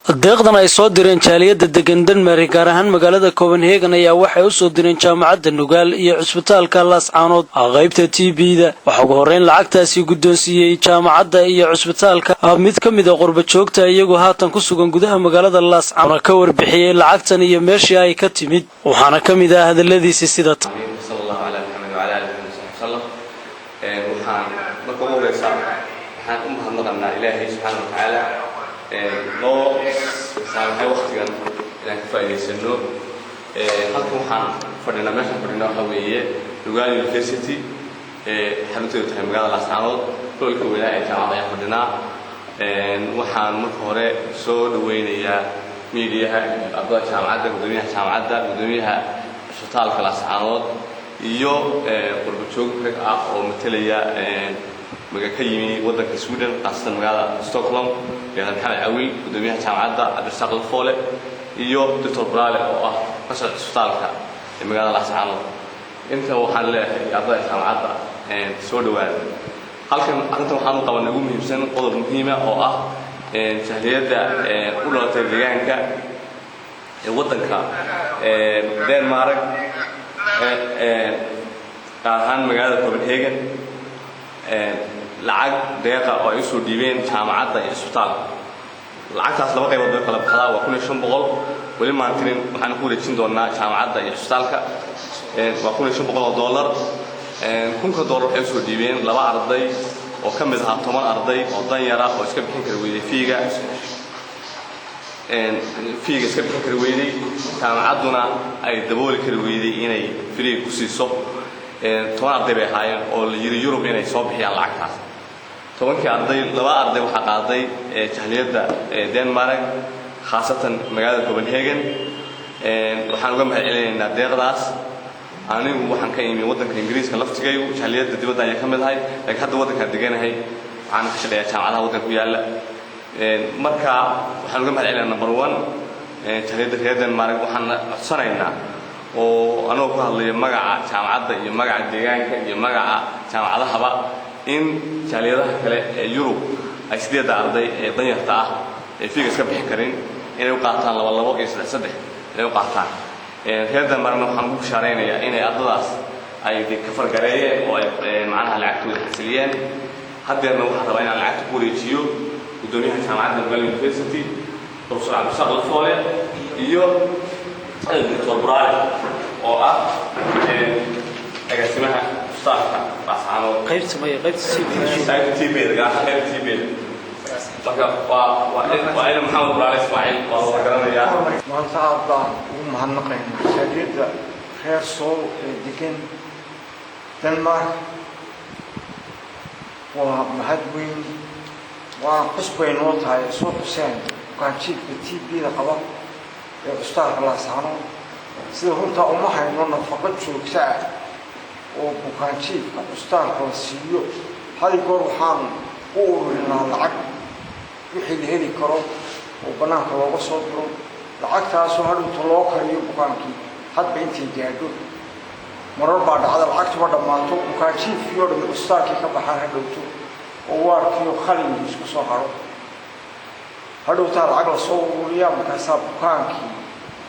Deeqdan ay soo direen jaaliyadda degan Denmark, gaar ahaan magaalada Copenhagen, ayaa waxay u soo direen Jaamacadda Nugaal iyo cusbitaalka Laascaanood qaybta TB-da. Waxaa ugu horreyn lacagtaasi guddoonsiiyey jaamacadda iyo cusbitaalka mid ka mid a qurba joogta iyagoo haatan ku sugan gudaha magaalada Laascaanood, ka warbixiyey lacagtan iyo meeshii ay ka timid. Waxaana ka mid ah hadaladiisi sida: Sala allahu calaa Maxamed wacala aali Maxamed sal salam. Waxaan marka ugu horeysa waxaan u mahadnaqanaa Ilaahay subxaana wa tacaala noo saamaxay waktigan inaan ka faa'iidaysano. Halkan waxaan fadhinaa, meeshaan fadhinaa waxaa weeye Nugaal University, xarunteedu tahay magaalada Laascaanood. Hoolka weynaa ee jaamacadda ayaan fadhinaa. Waxaan marka hore soo dhaweynayaa miidiyaha, ardada jaamacadda, guddoomiyaha jaamacadda, guddoomiyaha cusbitaalka Laascaanood iyo qurbajoog rag ah oo matelaya maga ka yimi waddanka Sweden, khaasatan magaalada Stockholm, yahda Maxamed Cawil, guddoomiyaha jaamacadda Cabdirasaaq Lafoole iyo Doctor Braale oo ah ka socda cusbitaalka ee magaalada Laascaanood. Inta waxaan leeyahay ardada jaamacadda, soo dhawaada. Halkan arrintan waxaan u qabanay ugu muhiimsan qodob muhiima oo ah jahliyadda u dhalatay deegaanka ee waddanka Denmark, gaar ahaan magaalada Copenhagen, lacag deeqa oo ay usoo dhiibeen jaamacadda iyo isbitaalka. Lacagtaas laba qaybood bay kala baxdaa, waa 1500. Weli maan tirin, waxaan ku wareejin doonaa jaamacadda iyo isbitaalka. Waa $1500. 1000-ka dollar waxay usoo dhiibeen laba arday oo ka mid ahaa 10 arday oo danyara oo iska bixin kari weyday fiiga, iska bixin kari weyday, jaamacadduna ay dabooli kari weyday inay free ku siiso. 10 arday bay ahaayeen oo la yiri Yurub inay soo bixiyaan lacagtaas. 10-kii arday, laba arday waxaa qaaday jahliyadda Denmark, khaasatan magaalada Copenhagen. Waxaan uga mahad celinaynaa deeqdaas. Anigu waxaan ka imi waddanka Ingiriiska, laftigaygu jahliyadda dibadda ayaan ka mid ahay, laakiin hadda waddankaan deganahay, waxaan ka shaqeeyaa jaamacadaha waddanka ku yaalla. Marka waxaan uga mahad celinaa number one jahliyadda reer Denmark. Waxaan codsanaynaa oo anagoo ku hadlaya magaca jaamacadda iyo magaca deegaanka iyo magaca jaamacadahaba in jaaliyadaha kale ee Yurub ay sideedda arday ee danyarta ah ee fiiga iska bixin karin inay u qaataan laba labo iyo saddex saddex inay u qaataan. Reer Denmarkna waxaan ugu bishaaraynayaa inay ardadaas ay de ka fargareeyeen oo ay macnaha lacagtooda xasiliyeen. Haddeerna waxaan rabaa inaan lacagta ku wareejiyo guddoomiyaha jaamacadda Nugaal University, Professor Cabdirasaaq Lafoole, iyo Doctor Buraale oo ah agaasimaha ustaafka Laascaanood. Qaybta maya, qaybta qaybta TB-da, gaar ahaan qaybta TB-da. Marka waa ina Maxamed Buraale Ismaaciil, waa la garanayaa. Maanta aad baan ugu mahadnaqaynaa jaaliyadda reer Sool ee degan Denmark. Waa mahad weyn, waana xus bay noo tahay ay soo xuseen bukaanjiifka TB-da qaba ee cusbitaalka Laascaanood. Sida runtaa uma hayno nafaqo joogto ah oo bukaanjiifka cusbitaalka la siiyo. Hadi goor waxaan u ururinaa lacag wixii la heli karo oo bannaanka looga soo diro, lacagtaasoo hadhowta loo kariyo bukaankii hadba intay gaadho. Marar baa dhacda lacagtuba dhammaato, bukaanjiifkii oo dhan cusbitaalkii ka baxaan hadhowto oo waarkiioo khalinkii isku soo hadho. Hadhowtaa lacag lasoo ururiyaa, markaasaa bukaankii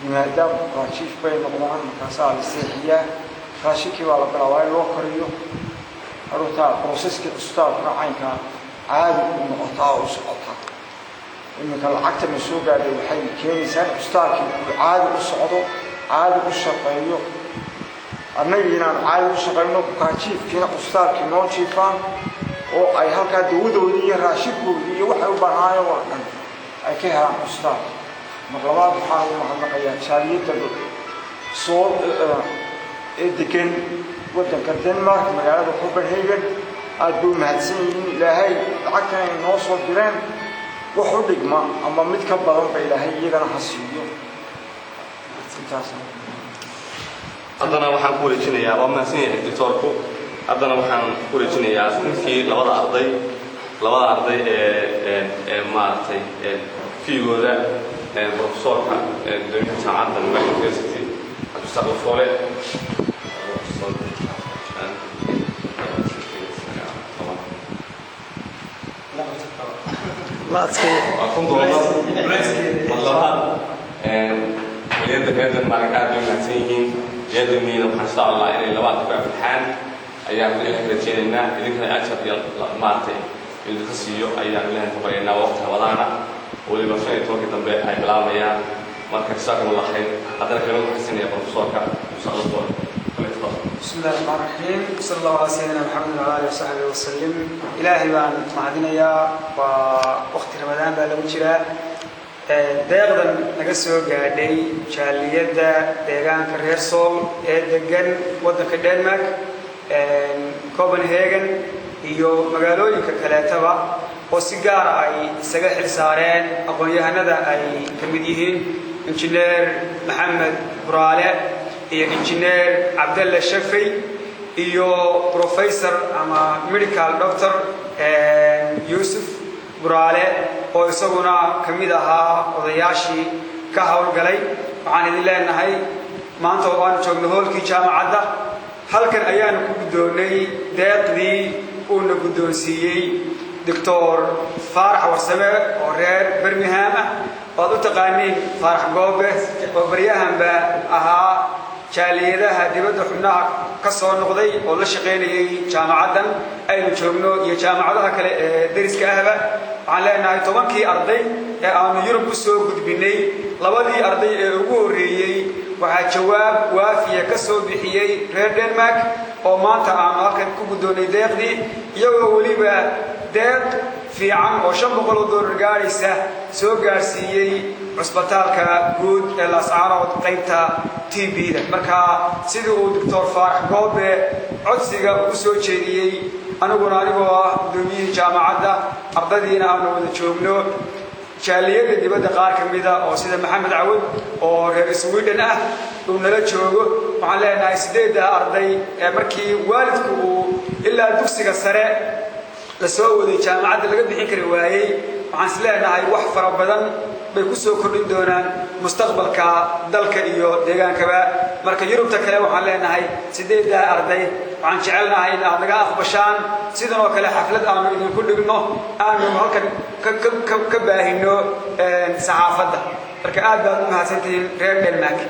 yimaadaan, bukaanjiif bay noqdaan, markaasaa la seexiyaa, raashinkii baa la bilaabaa in loo kariyo. Hadhowtaa process-kii cusbitaalka caynkaa caadi u noqotaa oo u socotaa. Iminka lacagta ma soo gaadhay waxay keenaysaa in cusbitaalkii uu caadi u socdo, caadi u shaqeeyo, annagii inaan caadi u shaqayno, bukaanjiifkiina cusbitaalkii noo jiifaan oo ay halkaa dawadoodii iyo raashinkoodii iyo waxay u baahnaayeen oo dhan ay ka helaan cusbitaalka. Mar labaad waxaan ugu mahadnaqayaa jaaliyadda Sool ee degan waddanka Denmark, magaalada Copenhagen. Aad bay u mahadsan yihiin. Ilaahay lacagtan ay noo soo direen wax u dhigma ama mid ka badanba Ilaahay iyagana ha siiyo intaas. Haddana waxaan ku wareejinayaa, waa mahadsan yahay doctoorku, haddana waxaan ku wareejinayaa ninkii labada arday ee maaragtay fiigooda, professorka, gudoomiyaha jaamacadda Nugaal University, Cabdisaaq Lafoole. 3, 5, 10. La adkeeyo. Waa $1000. Denmark aad bay mahadsan yihiin. Jaaliyadaniina waxaan insha Allah inay labaad ku aflaxaan ayaan Ilahay ka rajaynaynaa. Idinkana ajar iyo maaragtay idinka siiyo ayaan Ilahay ka baryaynaa. Waqti Ramadaana weliba 15-kii dambe ay bilaabayaan. Marka jazaakum Allah khayr. Haddana kelmad waxaan siinaya profesorka mustaqbalkooda. بسم الله الرحمن الرحيم، صلى الله على سيدنا محمد وعلى اله وصحبه وسلم. Ilaahay baan mahadinayaa. Waa waqti Ramadaan baa lagu jiraa. Deeqdan naga soo gaadhay jaaliyadda deegaanka reer Sool ee degan waddanka Denmark, Copenhagen iyo magaalooyinka kaleetaba, oo si gaara ay isaga xil saareen aqoon-yahanada ay ka mid yihiin Injineer Maxamed Buraale iyo Injineer Cabdalle Shafey iyo Professor ama Medical Doctor Yuusuf Buraale, oo isaguna ka mid ahaa odayaashii ka howlgalay. Waxaan idin leenahay, maanta oo aanu joogno hoolkii jaamacadda, halkan ayaanu ku guddoonnay deeqdii uuna guddoonsiiyey Doctor Faarax Warsame oo reer Birmingham ah, waad u taqaaniin Faarax Goobe, oo baryahanba ahaa jaaliyadaha dibadda xubnaha ka soo noqday oo la shaqaynayay jaamacaddan aynu joogno iyo jaamacadaha kale ee deriska ahba. Waxaan leenahay, 10-kii arday ee aanu Yurub u soo gudbinay, labadii arday ee ugu horreeyey waxaa jawaab waafiya ka soo bixiyey reer Denmark, oo maanta aanu halkan ku guddoonnay deeqdii, iyagoo weliba deeq fiican oo $500 gaadhaysa soo gaadhsiiyey cusbitaalka guud ee Laascaanood qaybta TB-da. Marka sidii uu Doctor Faarax Goobe codsiga ugu soo jeediyey, aniguna anigoo ah guddoomiyihii jaamacadda, ardadiina aanu wada joogno, jaaliyadda dibadda qaar ka mida oo sida Maxamed Cawad oo reer Sweden ah uu nala joogo, waxaan leenahay sideedda arday ee markii waalidku uu ilaa dugsiga sare la soo waday jaamacadda laga bixin kari waayey, waxaan is leenahay wax fara badan bay ku soo kordhin doonaan mustaqbalka dalka iyo deegaankaba. Marka Yurubta kale waxaan leenahay, sideeddaa arday waxaan jecelnahay in aad naga aqbashaan sidan oo kale xaflad aanu idinku dhigno, aanu halkan ka baahino saxaafadda. Marka aad baad u mahadsantihiin reer Denmark.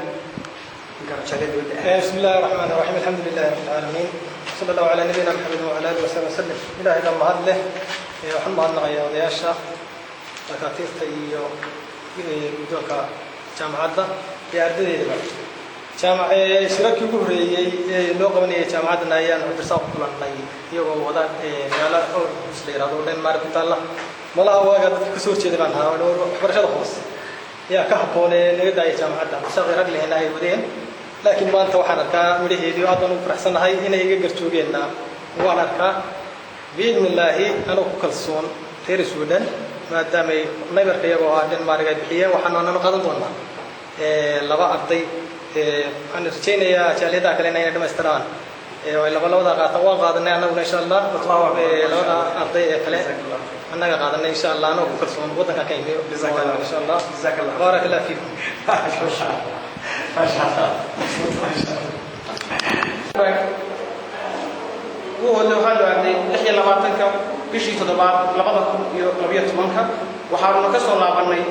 بسم الله الرحمن الرحيم، الحمد لله رب العالمين، صلى الله على نبينا محمد وعلى اله وصحبه وسلم. Ilaahay baa mahad leh. Waxaan mahadnaqayaa odayaasha, dhakhaatiirta iyo guddoonka jaamacadda iyo ardadeedaba. Jaamac shirarkii ugu horreeyey ee loo qabanayay jaamacaddan ayaan Cabdirasaaq ku kulannay, iyagoo wada magaalo Aarhus la yihahdo oo Denmark ku taalla. Malaha waaga dadka kasoo horjeeday baan ahaa, waxbarashada hoose yaa ka habboon ee naga daaya jaamacadda. Cabdirasaaq rag lehna ay wadeen, laakiin maanta waxaan arkaa midhaheedii. Aad baan ugu faraxsannahay inay iga garjoogeenna waan arkaa, biidni illaahi. Anoo ku kalsoon reer Sweden, maadaamay neighborka iyagoo ah Denmark ay bixiyeen, waxaanu ananu qaadan doonaa laba arday. Waxaan rajaynayaa jaaliyadaha kalena inay dhamaystiraan oo ay laba labada qaataan. Waan qaadanay annaguna, insha Allah, labada arday ee kale annaga qaadanay, insha Allah, anoo ku kalsoon waddanka ka imi, insha Allah. Baarak Allah fiikum. Maasha Allah, maasha Allah. Buuhoodle waxaanu aadnay 26-ka bishii toddobaad 2012-ka, waxaanuna ka soo laabannay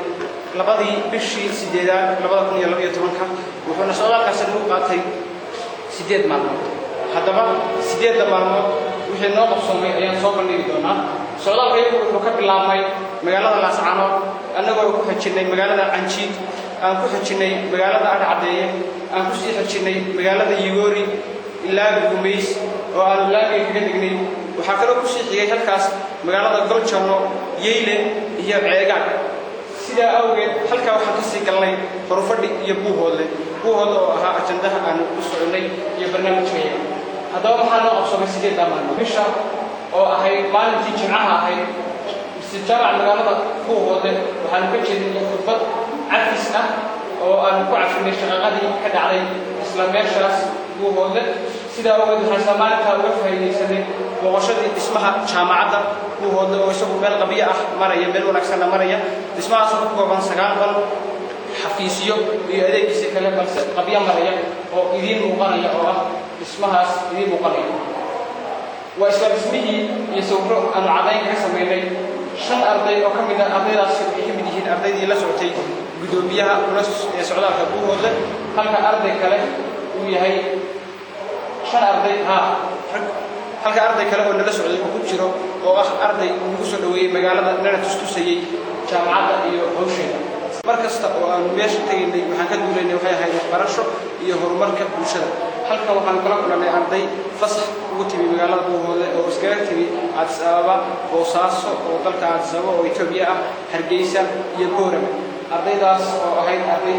2-dii bishii sideedaad 2012-ka. Wuxuuna socdaalkaasi nagu qaatay 8 maalmood. Haddaba 8-da maalmood wixii noo qabsoomay ayaan soo bandhigi doonaa. Socdaalka iyagu wuxuu ka bilaabmay magaalada Laascanood, annagoo ku xijinnay magaalada Canjiid, aan ku xijinnay magaalada Adhcaddeeye, aan ku sii xijinnay magaalada Yigoori ilaa Gumays oo aanu laamiga kaga degnay. Waxaa kaloo kusii xigay halkaas magaalada Goljanno, Yeyle iyo Ceegaag. Sidaa awgeed halkaa waxaan ka sii galnay Horufadhi iyo Buuhoodle, Buuhoodle oo ahaa ajandaha aanu u soconnay iyo barnaamijkayaga. Haddaba maxaa noo qabsoomay 8-daa maalmood? Bisha oo ahayd maalintii Jimcaha ahayd, mise jaamac magaalada Buuhoodle, waxaanu ka jeedinay khudbad cafis ah oo aanu ku cafinay shaqaqadii ka dhacday isla meeshaas Buuhoodle. Sidaa awgeed waxaan isla maalintaa uga faa'iidaysanay booqashadii dhismaha jaamacadda Buuhoodle, oo isagu meel qabyo ah maraya, meel wanaagsanna maraya. Dhismahaasoo ku kooban 9 qol, xafiisyo iyo adeegiisa kale, balse qabyo maraya oo idiin muuqanaya, oo ah dhismahaas idiin muuqanaya. Waa isla dhismihii iyo sawirro aanu cadayn kaga samaynay. Shan arday oo ka mid ah ardaydaasi waxay ka mid yihiin ardaydii la socotay. Guddoomiyaha kula ee socdaalka Buuhoodle, halka arday kale uu yahay shan arday ha, halka arday kale oo nala socday uu ku jiro, oo ah arday nagu soo dhoweeyey magaalada, nana tustusayey jaamacadda iyo hawsheeda. Mar kasta oo aanu meesha tegaynay, waxaan ka duulaynay waxay ahayd waxbarasho iyo horumarka bulshada. Halkan waxaanu kala kulannay arday fasax ugu timi magaalada Buuhoodle oo iskaga timi Addis Ababa, Boosaaso oo dalka Addis Ababa oo Etoobiya ah, Hargeysa iyo Boorama. Ardaydaas oo ahayd arday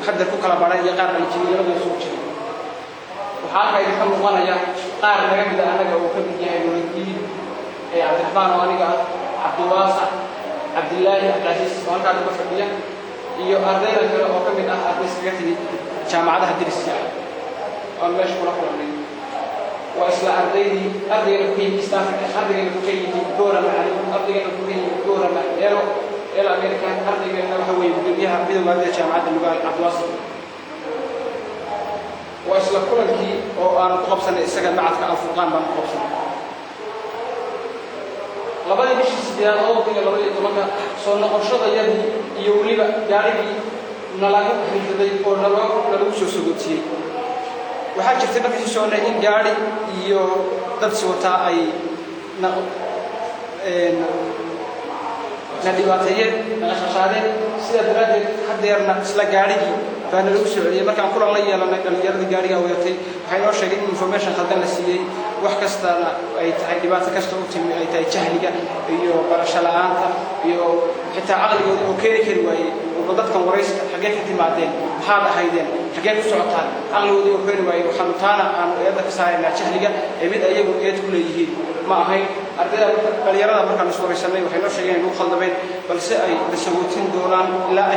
hadda ku kala baray iyo qaar qalijibiyey, labada isugu jiray. Waxaa halkaa idinka muuqanaya qaar naga mida annaga, uu ka mid yahay Nuuradiin ee Cabdiraxmaan oo aniga ah, Cabdiwaasac, Cabdilaahi, Cabdicasiis oo halkaa naga fadhiya, iyo ardayda kale oo ka mid ah arday iskaga timi jaamacadaha deriska ah oon meesha kula kulannay. Waa isla ardaydii. Ardaygana ku yimi East Africa, ardaygana ku ka yimi Boorama, Cali, ardaygana ku ka yimi Boorama, Elo Elo American, ardaygana waxa weeye gudoomiyaha midowga ardayda jaamacadda Nugaal, Cabdiwaasic. Waa isla kulankii oo aan ku qabsanay isaga macadka Alfurqaan baan ku qabsanay 2-dii bishii 8-aad 2012-ka. Soo noqoshadayadii iyo weliba gaarigii nalagu ridaday oo nalagu soo sogootiyey. Waxaa jirtay markii sii soconay in gaari iyo dad si wataa ay na dhibaateeyeen, na qashqashaadeen. Sidaa daraaddeed haddeerna isla gaarigii baa nalagu soo celiyey. Markaan kulan la yeelanay dhallinyaradii gaarigaa wadatay, waxay noo sheegay in information khaldan la siiyey, wax kastana ay tahay, dhibaato kasta u timi ay tahay jahliga iyo barasho la'aanta iyo xitaa caqligoodii oo keeni kari waayey walba dadkan waraysta: xaggee ka timaadeen? Maxaad ahaydeen? Xaggee ku socotaan? Caqligoodii oo keeni waayey. Waxaanu taana aanu eedda ka saaraynaa jahliga ee mid ayagu eed ku leeyihiin ma ahayn. Ardayda, dhalinyarada markaan is waraysanay, waxay noo sheegeen inay nagu khaldameen, balse ay la sagootin doonaan ilaa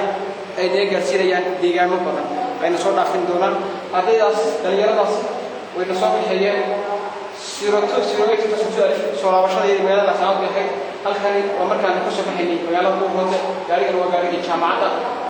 ay naga gaarsiinayaan deegaamo badan, ayna soo dhaafin doonaan. Ardaydaas, dhalinyaradaas wayna soo kaxeeyeen. 02/08/2012 soo laabashadayadii magaalada Laascaanood bay ahayd. Halkani waa markaan ka soo baxaynay magaalada Buuhoodle. Gaarigan waa gaarigii jaamacadda.